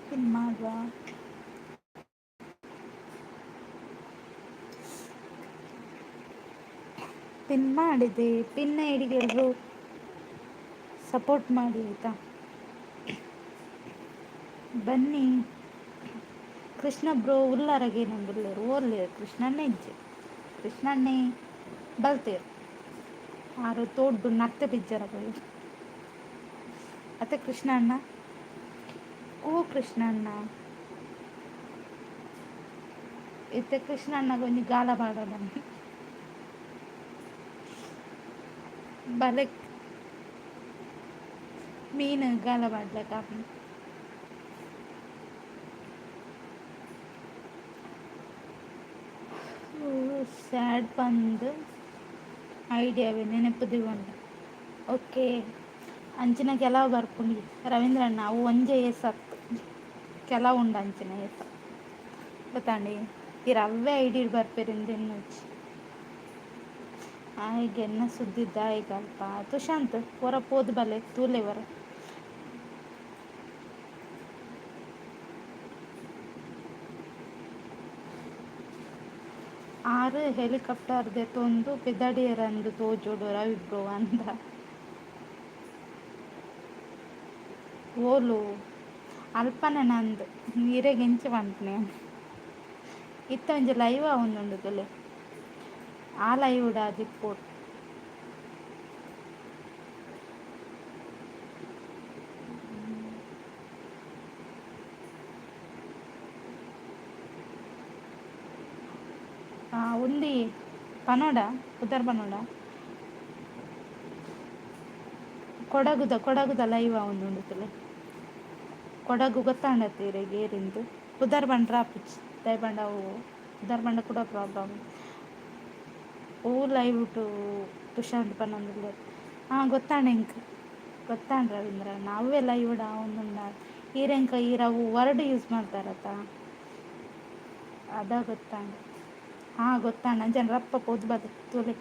ಪಿನ್ ಮಾಡುವ. ಪಿನ್ ಮಾಡಿದೆ. ಪಿನ್ ಐಡಿಗೆ ಎಲ್ಲರೂ ಸಪೋರ್ಟ್ ಮಾಡಿ ಆಯಿತಾ? ಬನ್ನಿ. ಕೃಷ್ಣ ಬ್ರೋ ಉಲ್ಲರಗೆ ನಂಬುಲ್ಲೇರು ಓರ್ಲೇರು ಕೃಷ್ಣಣ್ಣೆ ಇಜ್ಜೆ ಕೃಷ್ಣಣ್ಣೆ ಬಲ್ತೇರು ಆರು ತೋಡ್ಡು ನತ್ತೆ ಬಿಜ್ಜರ ಪೋಯಿ ಅತ್ತೆ ಕೃಷ್ಣಣ್ಣ ಕೂ ಕೃಷ್ಣಣ್ಣ ಇತ್ತೆ ಕೃಷ್ಣಣ್ಣಗ ಒಂಜಿ ಗಾಲ ಪಾಡೋಡ ಬಲೆ ಮೀನು ಗಾಲ ಪಾಡ್ಲಕ. ಸ್ಯಾಡ್ ಪಂದ್ ಐಡಿಯಾವೆ ನೆನಪು ದಿವೊಂಡ. ಓಕೆ, ಅಂಚಿನ ಕೆಲವು ಬರ್ಪುಂಡು ರವೀಂದ್ರಣ್ಣ, ಅವು ಒಂಜೆ ಏಸತ್ತು ಕೆಲವು ಉಂಡು ಅಂಚಿನ ಏಸ ಗೊತ್ತಾಂಡಿ. ಈರ್ ಅವ್ವೇ ಐಡಿ ಬರ್ಪೆರಿಂದ್ ಎನ್ನುಜ್ಜಿ. ಆಯ್ಗೆ ಎನ್ನ ಸುದ್ದಿ ದಾಯೆಗ್ ಅಲ್ಪ ತುಶಾಂತ್ ಒರ ಪೋದು ಬಲೆ ತೂಲೆ ಒರ. ಆರ್ ಹೆಲಿಕಾಪ್ಟರ್ ದೆತೊಂದು ಪಿದಡಿಯೆರಂದ್ ತೋಜೊಡು ರವಿ ಬ್ರೋ ಅಂದ. ಓಲು ಅಲ್ಪನೆ ನಂದು ಇರೆಗ್ ಎಂಚ ಪನ್ಪುನೆ. ಇತ್ತೆ ಒಂಜಿ ಲೈವ್ ಆವೊಂದುಂಡು ತೂಲೆ, ಆ ಲೈವ್ ಆದಿಪ್ಪೊಡು. ಉಂದಿ ಪನೋಡ ಪುದರ್ ಪನೋಡ? ಕೊಡಗುದ ಕೊಡಗುದ ಲೈವ್ ಆವೊಂದುಂಡು ತೂಲೆ. ಕೊಡಗು ಗೊತ್ತಾಂಡತ್ತೆ ಇರೆಗ್ ಏರಿಂದು? ಪುದರ್ ಪಂಡ್ರೆ ಆಪುಜಿ, ದಾಯೆ ಪಂಡ ಅವು ಪುದರ್ ಪಂಡ ಕೂಡ ಪ್ರಾಬ್ಲಮ್. ಓ ಲೈವ್ ಟು ತುಷಾಂತ್ ಪನೊಂದುಲ್ಲೆರ್. ಹಾಂ, ಗೊತ್ತಾಂಡ್ ಎಂಕ್, ಗೊತ್ತಾಂಡ್ ರವೀಂದ್ರ. ನಾವೇ ಲೈವ್ ಆವೊಂದುಂಡ ಈರೆಂಕ ಈರ್ ಅವು ವರ್ಡ್ ಯೂಸ್ ಮಾಡ್ತಾರತ್ತ, ಅದ ಗೊತ್ತಾಂಡ್. ಹಾಂ, ಗೊತ್ತಾಂಡ್. ಅಂಚನೆ ರಪ್ಪ ಪೋದು ಬತ್ತೆ ತೂಲೆ.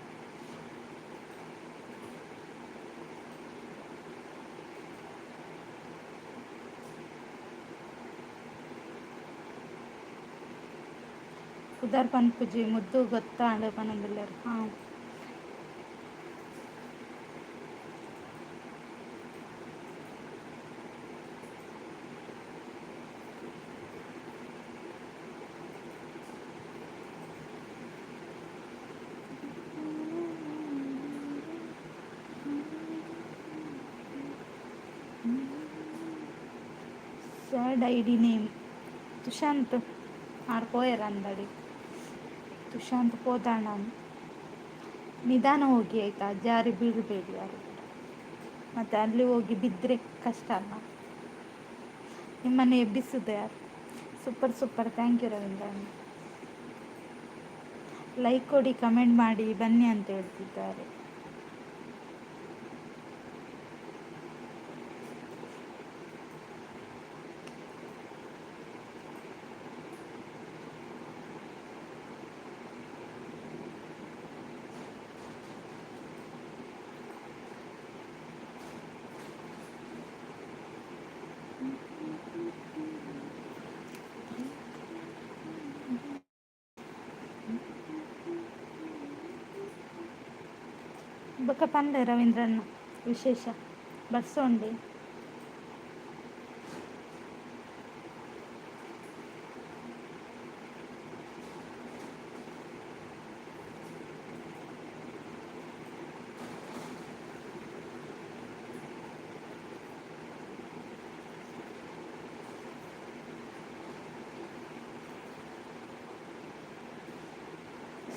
ಪುದರ್ ಪನ್ಪುಜಿ ಮುದ್ದು, ಗೊತ್ತಾಂಡ್ ಪನೊಂದುಲ್ಲೆರ್. ಹಾಂ. ಸ್ಯಾಡ್ ಐಡಿ ನೇಮ್ ತುಷಾಂತ್ ಆರ್ ಪೋಯೆರ್ ಅಂದಡಿ. ತುಷಾಂತ್ ಪೋದಾಣ, ನಿಧಾನ ಹೋಗಿ ಆಯ್ತಾ, ಜಾರಿ ಬೀಳಬೇಡಿ ಯಾರು ಕೂಡ. ಮತ್ತು ಅಲ್ಲಿ ಹೋಗಿ ಬಿದ್ದರೆ ಕಷ್ಟ ಅಲ್ಲ, ನಿಮ್ಮನ್ನು ಎಬ್ಬಿಸುದು ಯಾರು? Super super, thank you Ravindra. Like ಕೊಡಿ, ಕಮೆಂಟ್ ಮಾಡಿ, ಬನ್ನಿ ಅಂತ ಹೇಳ್ತಿದ್ದಾರೆ. ಬೊಕ ಪನ್ಲೆ ರವೀಂದ್ರಣ್ಣ, ವಿಶೇಷ ಬರ್ಸೋಂಡೆ?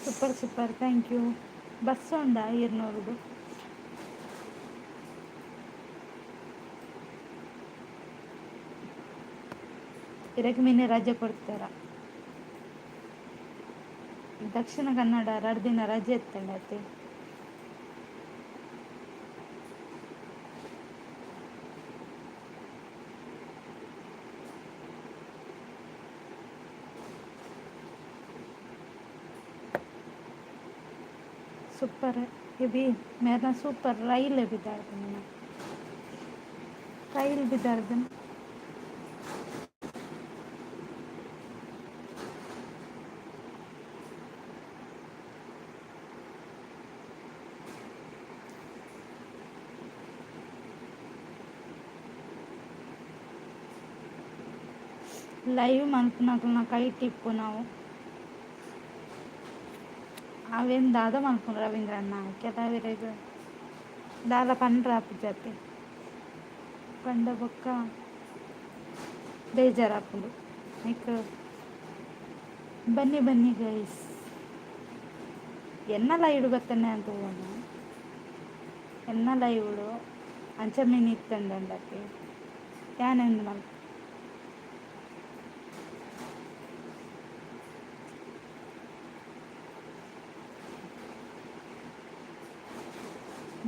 Super super, thank you. ಬರ್ಸೋಂಡ ಈರ್ನೋರುಡು? ಇರಕ್ ಮೀನೆ ರಜೆ ಕೊಡ್ತಾರ. ದಕ್ಷಿಣ ಕನ್ನಡ 2 ದಿನ ರಜೆ ಇತ್ತಂಡತೆ. ಸೂಪರ್ ಎಬಿ ಮೇರ್ನ ಸೂಪರ್. ರೈಲ್ ಬಿದ್ದಾರ್ದು, ರೈಲ್ ಬಿದ್ದಾರ್ದು. ಲೈವ್ ಮನ್ಪುನಕಲ್ನ ಕೈಟ್ ಇಪ್ಪುನವು ಅವೇನು ದಾದ ಮನ್ಪುನು ರವೀಂದ್ರಣ್ಣ? ಕೆಲವೆರೆಗ್ ದಾಲ ಪಂಡ್ರೆ ಆಪುಜತೆ, ಪಂಡ ಬೊಕ್ಕ ಬೇಜಾರಾಪುಂಡು. ಐಕ್ ಬನ್ನಿ ಬನ್ನಿ ಗೈಸ್. ಎನ್ನ ಲೈವ್ಡ್ ಬತ್ತನೆ ಅಂತ ತೂವೊನು. ಎನ್ನ ಲೈವ್ಡು ಅಂಚ ಮೀನ್ ಇತ್ತಂಡಂಡತೆ ಯಾನೆಂದು ಮಲ್ಪ.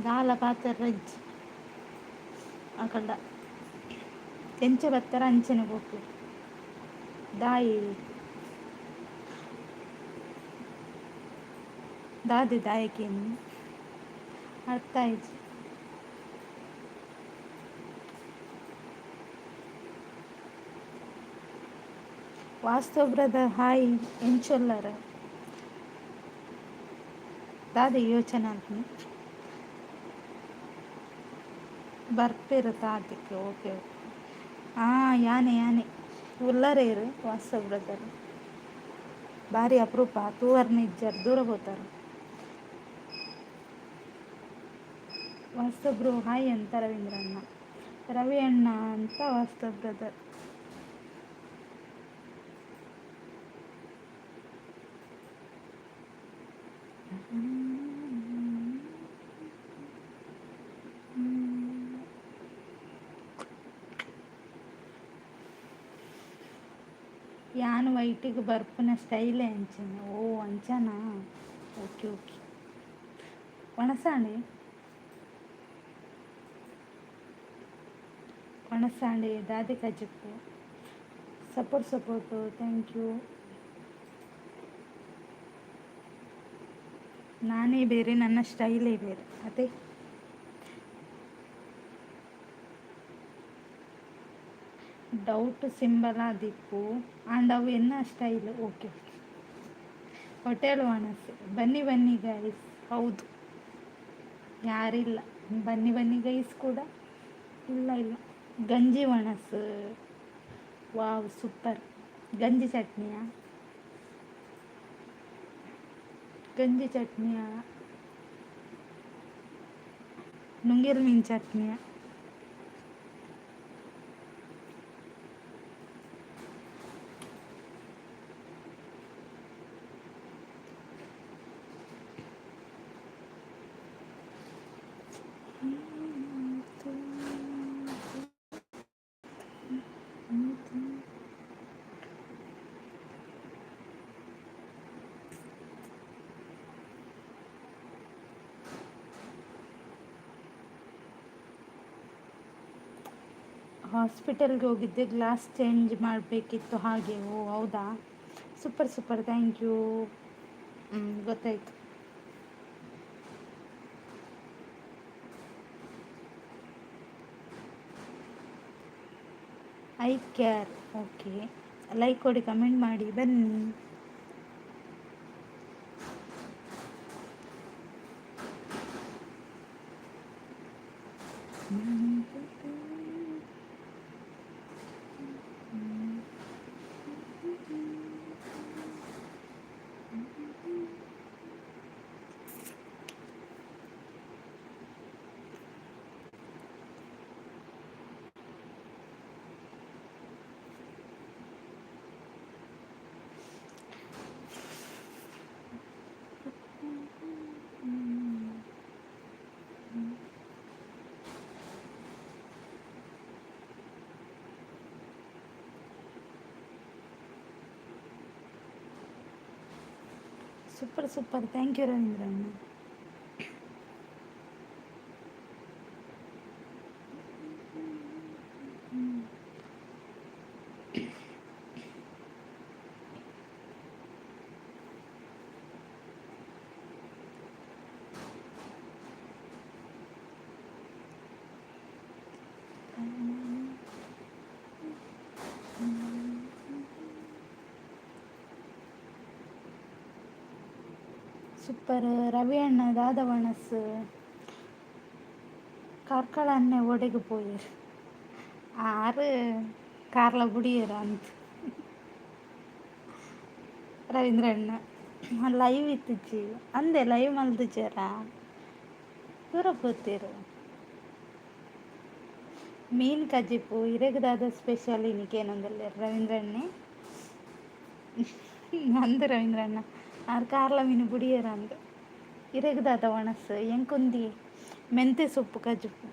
ದಾಲ ಪಾತೆರ್ರೆಜ್ಜಿ ಅಕಲ್ಡ, ಎಂಚ ಬತ್ತರ ಅಂಚನೆ ಪೋಪೆರ್. ದಾಯಿ ದಾದೆ ದಾಯೆ ಅರ್ಥ ಆಯ್ತು. ವಾಸ್ತವ್ ಬ್ರದರ್ ಹಾಯ್, ಎಂಚೊಲ್ಲರ್? ದಾದ ಯೋಚನೆ ಅಂತ ಬರ್ಪೇರು ತಾತಿಕ್. Okay okay. ಹಾಂ, ಯಾನೆ ಯಾನೆ ಉಲ್ಲರೇರು ವಾಸ್ತವ ಬ್ರದರ್. ಭಾರಿ ಅಪರೂಪ ತೂವರ್ನ ಇಜ್ಜಾರ್, ದೂರ ಹೋತಾರ. ವಾಸ್ತವ್ ಬ್ರೋ ಹಾಯ್ ಅಂತ ರವೀಂದ್ರ ಅಣ್ಣ, ರವಿ ಅಣ್ಣ ಅಂತ ವಾಸ್ತವ್ ಬ್ರದರ್. ಯಾನ್ ವೈಟಿಗೆ ಬರ್ಪುನ ಸ್ಟೈಲೇ ಅಂಚನೆ. ಓ ಅಂಚನಾ? Okay okay. ಒಣಸಾಂಡೆ ಒಣಸಾಂಡೆ ದಾದೆ ಕಜಿಪ್ಪು? Support support, thank you. ನಾನೇ ಬೇರೆ, ನನ್ನ ಸ್ಟೈಲೇ ಬೇರೆ ಅದೇ. ಡೌಟ್ ಸಿಂಬಲ್ ಆದಿಪ್ಪು ಆ್ಯಂಡ್ ಅವು ಎನ್ನ ಸ್ಟೈಲ್. Okay okay. ಹೋಟೆಲ್ ಒಣಸು ಬನ್ನಿ ಬನ್ನಿ ಗೈಸ್. ಹೌದು, ಯಾರಿಲ್ಲ. ಬನ್ನಿ ಬನ್ನಿ ಗೈಸ್ ಕೂಡ ಇಲ್ಲ ಇಲ್ಲ. ಗಂಜಿ ಒಣಸು, ವಾವ್ ಸೂಪರ್. ಗಂಜಿ ಚಟ್ನಿಯಾ? ಗಂಜಿ ಚಟ್ನಿಯ, ನುಂಗೇಲ್ ಮೀನು ಚಟ್ನಿಯ? ಹಾಸ್ಪಿಟಲ್ಗೆ ಹೋಗಿದ್ದೆ, ಗ್ಲಾಸ್ ಚೇಂಜ್ ಮಾಡಬೇಕಿತ್ತು ಹಾಗೆ. ಓ ಹೌದಾ? Super super, thank you. ಹ್ಞೂ, ಗೊತ್ತಾಯಿತು. I care. Okay, like ಕೊಡಿ, ಕಮೆಂಟ್ ಮಾಡಿ, ಬನ್ನಿ. Super super, thank you Ravindra ಅಣ್ಣ. ಸೂಪರ್ ರವಿ ಅಣ್ಣ. ದಾದ ಒಣಸ್? ಕಾರ್ಕಳ ಅನ್ನೆ ಒಡೆಗೆ ಪೋಯೆರ್ ಆರು ಕಾರ್ಲ ಬುಡಿಯೆರ್ ಅಂತ ರವೀಂದ್ರ ಅಣ್ಣ. ಲೈವ್ ಇತ್ತಿಜ್ಜಿ ಅಂದೆ, ಲೈವ್ ಮಲ್ದಿಜೆರಾ? ದೂರ ಪೋತೆರ್. ಮೀನು ಕಜಿಪು ಇರೆಗ್ ದಾದ ಸ್ಪೆಷಲ್ ಇನಿ ಕೇನೊಂದುಲ್ಲೆರ್ ರವೀಂದ್ರ ಅಣ್ಣೆ. ಅಂದ್ ರವೀಂದ್ರ ಅಣ್ಣ, ಆರ್ ಕಾರ್ಲ ಮೀನು ಬುಡಿಯೆರ್ ಅಂದ್. ಇರೆಗ್ ದಾದ ಒಣಸ್? ಎಂಕುಂದಿ ಮೆಂತೆ ಸೊಪ್ಪು ಕಜಿಪು.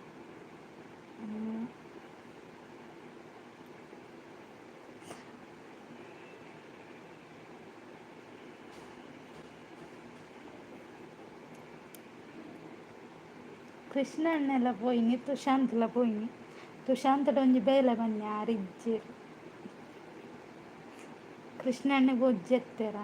ಕೃಷ್ಣ ಅಣ್ಣೆಲ ಪೋಯಿನಿ, ತುಶಾಂತ್ಲ ಪೋಯಿನಿ. ತುಶಾಂತ್ಡ ಒಂಜಿ ಬೇಲೆ ಬನ್ನಿ, ಆರ್ ಇಜ್ಜೆರ್. ಕೃಷ್ಣ ಅಣ್ಣೆ ಬೊಜ್ಜೆತ್ತೆರ್.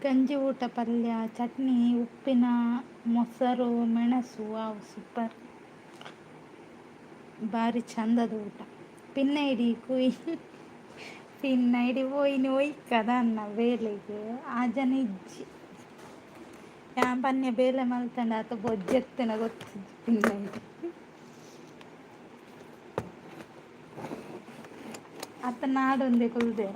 ಗಂಜಿ ಊಟ ಪಲ್ಯ, ಚಟ್ನಿ, ಉಪ್ಪಿನ ಮೊಸರು, ಮೆಣಸು. ವಾವ್ ಸೂಪರ್, ಭಾರಿ ಚಂದದ ಊಟ. ಪಿನ್ನೈಡಿ ಕುಯ್ ಪಿನ್ನೈಡಿ ಪೋಯಿನಿ ಒಯ್ಕದ ಅನ್ನ ಬೇಲೆಗ್ ಆ ಜನ ಇಜ್ಜಿ. ಯಾನ್ ಪನ್ಯ ಬೇಲೆ ಮಲ್ತಂಡ ಆತ ಬೊಜ್ಜೆತ್ತನ ಗೊತ್ತಿಜ್ಜಿ ಪಿನ್ನೈಡಿ. ಅತ್ತ ನಾಡೊಂದೆ ಕುಲ್ದೇರ.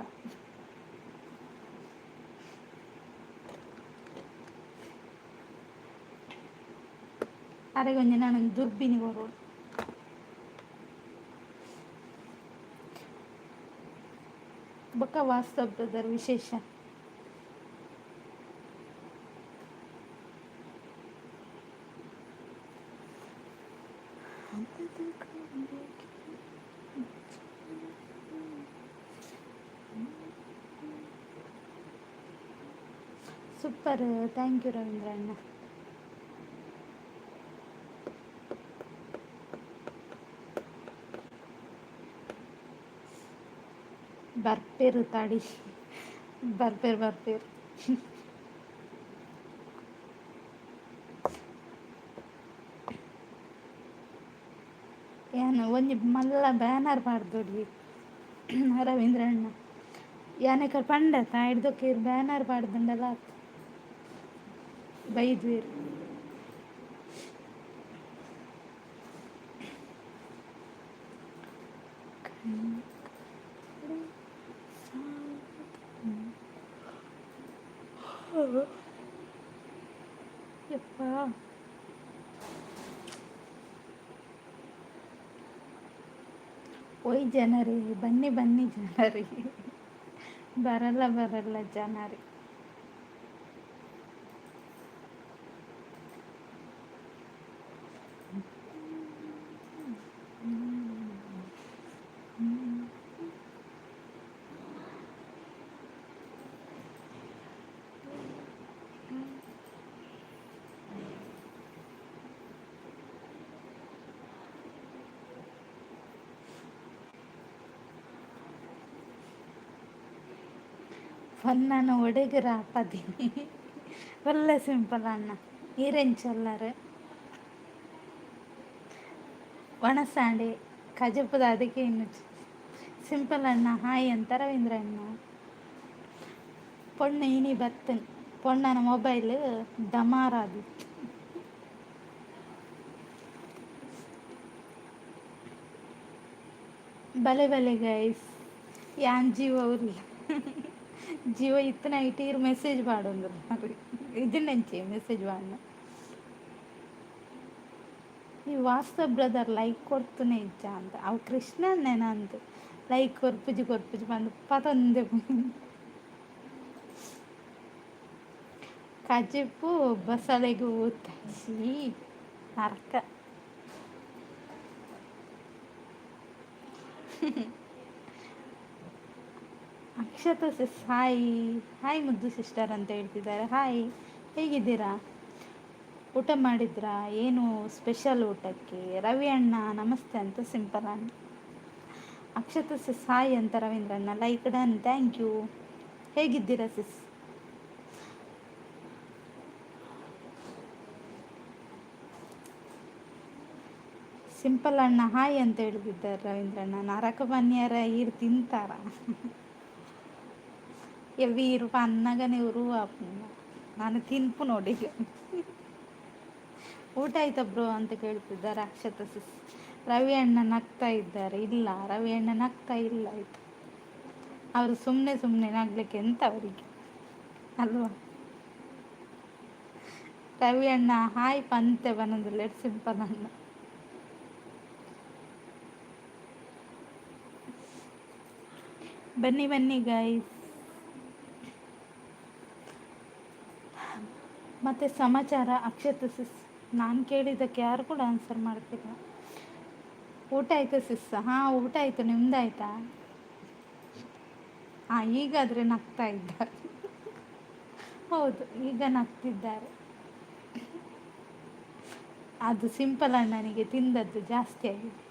ಅರೆಗೊಂಜಿ ನಾನೊಂದು ದುರ್ಬಿನಿ ಕೊರೊಡು. ಬೊಕ್ಕ ವಾಸ್ತವ ಬ್ರದರ್ ವಿಶೇಷ. ಸೂಪರ್, thank you Ravindra ಅಣ್ಣ. ಬರ್ಪೇರು ತಡಿ, ಬರ್ಪೇರು ಬರ್ಪೇರು. ಯಾನ್ ಒಂಜಿ ಮಲ್ಲ ಬ್ಯಾನರ್ ಪಾಡ್ದೊಲಿ ರವೀಂದ್ರ ಅಣ್ಣ. ಯಾನ್ ಪಂಡತ ಐಡ್ದೊಕ ಇರ್ ಬ್ಯಾನರ್ ಪಾಡ್ದುಂಡಲ ಆತ್ ಬೈದ್ವೆರ್. ಯಪ್ಪಾ. ಓಯ್ ಜನರೇ, ಬನ್ನಿ ಬನ್ನಿ ಜನರೇ. ಬರಲ್ಲ ಬರಲ್ಲ ಜನರೇ. ಫನ್ನನ ಒಡೆಗರ ಪದಿನಿ ಒಳ್ಳೆ ಸಿಂಪಲ್ ಅಣ್ಣ. ಈರೆಂಚೊಲ್ಲರು ಒಣಸಾಂಡೆ ಕಜಪುದ ಅದಕ್ಕೆ ಇನ್ನು ಸಿಂಪಲ್ ಅಣ್ಣ. ಹಾಯ್ ಅಂತ ರವೀಂದ್ರ ಅಣ್ಣ. ಪೊಣ್ಣು ಇನಿ ಬತ್ತನ್ ಪೊಣ್ಣನ ಮೊಬೈಲ್ ಡಮಾರ್ ಆದಿತ್ತು. ಬಲೆ ಬಲೆ ಗೈಸ್, ಯಾನ್ ಜೀವ ಉಲ್ಲ ಜೀವ ಇತ್ತನ ಐಟೀರ್ ಮೆಸೇಜ್ ಪಾಡೊಂದು ಇಜ್ಜಿಂಡಂಚಿ ಮೆಸೇಜ್ ಪಾಡ್ನ. ಈ ವಾಸ್ತವ್ ಬ್ರದರ್ ಲೈಕ್ ಕೊರ್ತುನೆ ಇಜ್ಜ ಅಂತ ಅವು ಕೃಷ್ಣನ್ನೇನ ಅಂತ ಲೈಕ್ ಕೊರ್ಪುಜಿ ಕೊರ್ಪುಜಿ ಬಂದು ಪತೊಂದೆ. ಕಜಿಪು ಬಸಳೆಗೆ ಊತ, ನರಕ. ಅಕ್ಷತಾ ಸಿಸ್ ಹಾಯ್ ಹಾಯ್ ಮುದ್ದು ಸಿಸ್ಟರ್ ಅಂತ ಹೇಳ್ತಿದ್ದಾರೆ. ಹಾಯ್, ಹೇಗಿದ್ದೀರಾ? ಊಟ ಮಾಡಿದ್ರಾ? ಏನು ಸ್ಪೆಷಲ್ ಊಟಕ್ಕೆ? ರವಿ ಅಣ್ಣ ನಮಸ್ತೆ ಅಂತ ಸಿಂಪಲ್ ಅಣ್ಣ. ಅಕ್ಷತಾ ಸಿಸ್ ಹಾಯ್ ಅಂತ ರವೀಂದ್ರ ಅಣ್ಣ. Like done, thank you. ಹೇಗಿದ್ದೀರಾ ಸಿಸ್? ಸಿಂಪಲ್ ಅಣ್ಣ ಹಾಯ್ ಅಂತ ಹೇಳ್ತಿದ್ದಾರೆ ರವೀಂದ್ರಣ್ಣ. ನರಕ ಬನ್ನಿಯಾರ ಈರು ತಿಂತಾರ ಎವ್ವಿ ಇರು ಅನ್ನಗನೆ ಉರು ನಾನು ತಿನ್ಪು ನೋಡಿ. ಊಟ ಆಯ್ತಾ ಬ್ರೋ ಅಂತ ಕೇಳ್ತಿದ್ದಾರೆ ಅಕ್ಷತ ಸಿಸ್. ರವಿ ಅಣ್ಣ ನಗ್ತಾ ಇದ್ದಾರೆ. ಇಲ್ಲ, ರವಿ ಅಣ್ಣ ನಗ್ತಾ ಇಲ್ಲ ಆಯ್ತು. ಅವರು ಸುಮ್ಮನೆ ಸುಮ್ಮನೆ ನಗ್ಲಿಕ್ಕೆ ಎಂತ ಅವರಿಗೆ ಅಲ್ವಾ? ರವಿ ಅಣ್ಣ ಹಾಯ್ ಪಂತೆ ಬನ್ನೊಂದು let simple ಅಣ್ಣ. ಬನ್ನಿ ಬನ್ನಿ ಗೈಸ್. ಮತ್ತು ಸಮಾಚಾರ ಅಕ್ಷತ ಸಿಸ್? ನಾನು ಕೇಳಿದ್ದಕ್ಕೆ ಯಾರು ಕೂಡ ಆನ್ಸರ್ ಮಾಡ್ತಿಲ್ಲ. ಊಟ ಆಯಿತಾ ಸಿಸ್? ಹಾಂ, ಊಟ ಆಯಿತು. ನಿಮ್ದಾಯ್ತಾ? ಹಾಂ, ಈಗಾದರೆ ನಗ್ತಾ ಇದ್ದಾರೆ. ಹೌದು, ಈಗ ನಗ್ತಿದ್ದಾರೆ. ಅದು ಸಿಂಪಲ್ ಅಣ್ಣನಿಗೆ ತಿಂದದ್ದು ಜಾಸ್ತಿ ಆಗಿದೆ.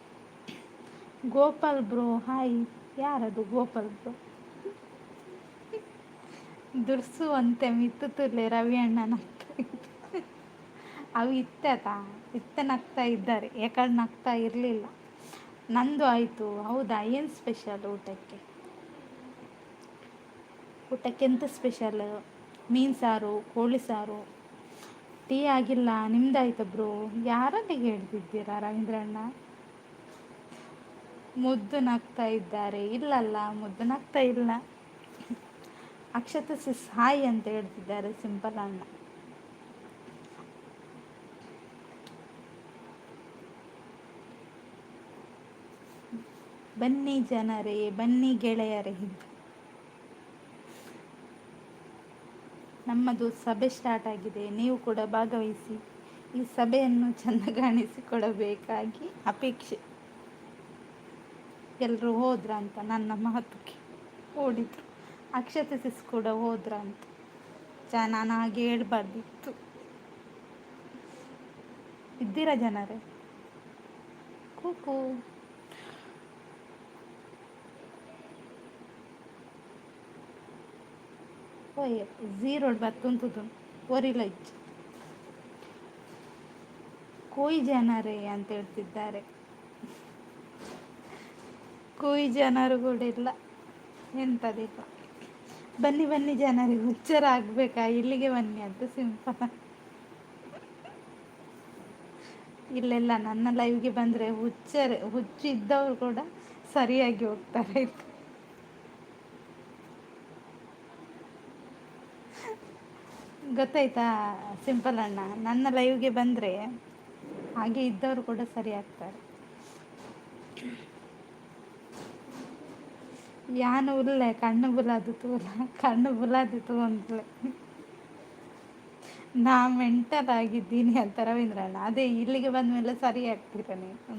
Gopal bro hi. ಯಾರದು ಗೋಪಾಲ್ ಬ್ರೋ? ದುರ್ಸುವಂತೆ ಮಿತ್ತು ತುರ್ಲೆ ರವಿ ಅಣ್ಣ ನಗ್ತಾ ಇದ್ದ. ಅವು ಇತ್ತತ ಇತ್ತ ನಗ್ತಾ ಇದ್ದಾರೆ, ಯಾಕಂದ್ರೆ ನಗ್ತಾ ಇರಲಿಲ್ಲ. ನಂದು ಆಯಿತು. ಹೌದಾ? ಏನು ಸ್ಪೆಷಲ್ ಊಟಕ್ಕೆ? ಊಟಕ್ಕೆ ಎಂತ ಸ್ಪೆಷಲ್? ಮೀನು ಸಾರು, ಕೋಳಿ ಸಾರು. ಟೀ ಆಗಿಲ್ಲ, ನಿಮ್ದಾಯ್ತಾ ಬ್ರೋ? ಯಾರಲ್ಲಿ ಹೇಳ್ತಿದ್ದೀರಾ ರವೀಂದ್ರಣ್ಣ? ಮುದ್ದು ನಗ್ತಾ ಇದ್ದಾರೆ. ಇಲ್ಲಲ್ಲ, ಮುದ್ದು ನಗ್ತಾ ಇಲ್ಲ. ಅಕ್ಷತ ಸಿಸ್ ಹಾಯ್ ಅಂತ ಹೇಳ್ತಿದ್ದಾರೆ ಸಿಂಪಲ್ ಅಣ್ಣ. ಬನ್ನಿ ಜನರೇ, ಬನ್ನಿ ಗೆಳೆಯರೇ. ನಮ್ಮದು ಸಭೆ ಸ್ಟಾರ್ಟ್ ಆಗಿದೆ, ನೀವು ಕೂಡ ಭಾಗವಹಿಸಿ ಈ ಸಭೆಯನ್ನು ಚೆಂದ ಕಾಣಿಸಿಕೊಡಬೇಕಾಗಿ ಅಪೇಕ್ಷೆ. ಎಲ್ಲರೂ ಹೋದ್ರ ಅಂತ ನನ್ನ ಮಾತುಕ್ಕೆ ಓಡಿದ್ರು. ಅಕ್ಷತೆ ಸಿಸ್ ಕೂಡ ಹೋದ್ರ ಅಂತ. ಚ ನಾನು ಹಾಗೆ ಹೇಳ್ಬಾರ್ದಿತ್ತು. ಇದ್ದೀರಾ ಜನರೇ? ಕೂಕು. ಓಯ್, ಝೀರೋಡ್ ಬತ್ತುಂತುದು ಒರಿಲ ಇಜ್ಜಿ. ಕೋಯಿ ಜನರೇ ಅಂತ ಹೇಳ್ತಿದ್ದಾರೆ. ಕೋಯಿ ಜನರು ಕೂಡ ಇಲ್ಲ, ಎಂಥದಿಲ್ಲ. ಬನ್ನಿ ಬನ್ನಿ ಜನರಿಗೆ, ಹುಚ್ಚರ ಆಗಬೇಕಾ? ಇಲ್ಲಿಗೆ ಬನ್ನಿ ಅಂತ ಸಿಂಪಲ್. ಇಲ್ಲೆಲ್ಲ ನನ್ನ ಲೈವ್ಗೆ ಬಂದರೆ ಹುಚ್ಚರೆ, ಹುಚ್ಚು ಇದ್ದವರು ಕೂಡ ಸರಿಯಾಗಿ ಹೋಗ್ತಾರೆ. ಗೊತ್ತಾಯ್ತಾ ಸಿಂಪಲ್ ಅಣ್ಣ? ನನ್ನ ಲೈವ್ಗೆ ಬಂದರೆ ಹಾಗೆ ಇದ್ದವರು ಕೂಡ ಸರಿ ಆಗ್ತಾರೆ. ಯಾನು ಉಲ್ಲೆ ಕಣ್ಣು ಬುಲಾದು ತೂಲ, ಕಣ್ಣು ಬುಲಾದು ತೂಂತ್ಲೆ. ನಾ ಮೆಂಟಲ್ ಆಗಿದ್ದೀನಿ ಅಂತ ರವೀಂದ್ರಣ್ಣ. ಅದೇ ಇಲ್ಲಿಗೆ ಬಂದ ಮೇಲೆ ಸರಿ ಆಗ್ತೀರ ನೀವು.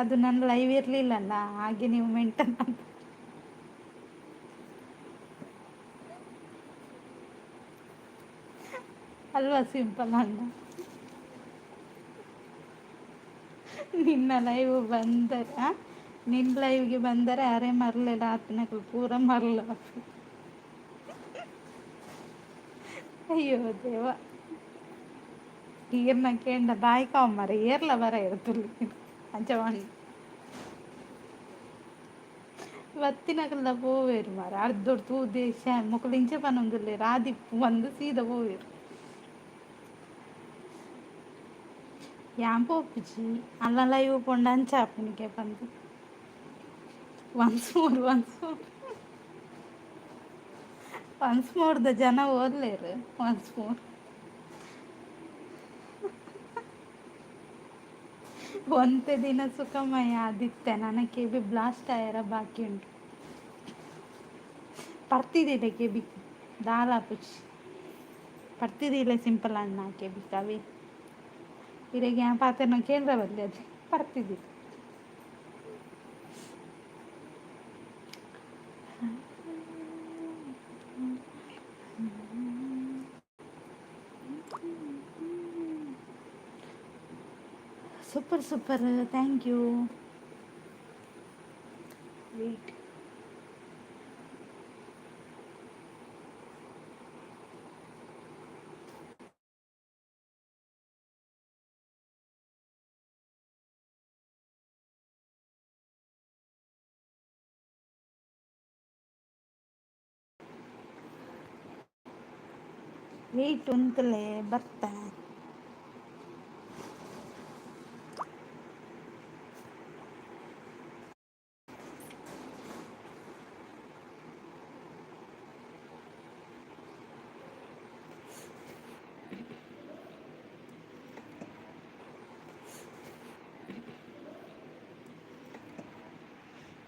ಅದು ನನ್ನ ಲೈವ್ ಇರಲಿಲ್ಲಲ್ಲ, ಹಾಗೆ ನೀವು ಮೆಂಟಲ್ ಅಂತ. ಅಲ್ವಾ ಸಿಂಪಲ್ ಅಣ್ಣ? ನಿನ್ನ ಲೈವ್ ಬಂದರೆ, ನಿನ್ನ ಲೈವ್ಗೆ ಬಂದರೆ ಅರೆ ಮರಲಿಲ್ಲ ಆತನಗಳು ಪೂರ ಮರಲ. ಅಯ್ಯೋ ದೇವ, ಈರ್ನ ಕೇಂಡ ಬಾಯಿ ಕಾವ್ ಏರ್ಲ ಬರ ಇರ್ತುಲ್ಲಿ ಅಂಚ ಬತ್ತಿನಕಲ್ದ ಪೋವೇರು ಮಾರ. ಅರ್ಧೊಡ್ ತೂದೆ ಶ್ಯಾ ಮೊಕುಲು ಇಂಚ ಪನೊಂದುಲ್ಲೆರ್, ಆದಿಪ್ಪು ಒಂದು ಸೀದ ಪೋವೇರು. ಯಾನ್ ಪೋಪುಜಿ ಅಲ್ಲ ಲೈವ್ ಪೋಂಡ ಅಂಚ ಆಪುನಿಗೆ ಪಂದ್. Once more, once more, once more ದ ಜನ ಓದ್ಲೇರು. Once more. ಒಂತೆ ದಿನ ಸುಖಮಯ ಆದಿತ್ತೆ, ನನ್ನ ಕೆಬಿ ಬ್ಲಾಸ್ಟ್ ಆಯರ ಬಾಕಿ ಉಂಟು. ಪರ್ತಿದಿಲ್ಲ ಕೆಬಿ ದಾಲ ಪುಚ್ ಪರ್ತಿದಿಲ್ಲ ಸಿಂಪಲ್ ಅಣ್ಣ ಕೆಬಿ ಕವಿ. ಇರೆಗೆ ಪಾತೆರ್ನ ಕೇಂದ್ರ ಬರಲಿ, ಅದೇ ಪರ್ತಿದಿಲ್ಲ. Super super, thank you. Wait, wait, ಉಂತಲೇ ಬರ್ತೆ.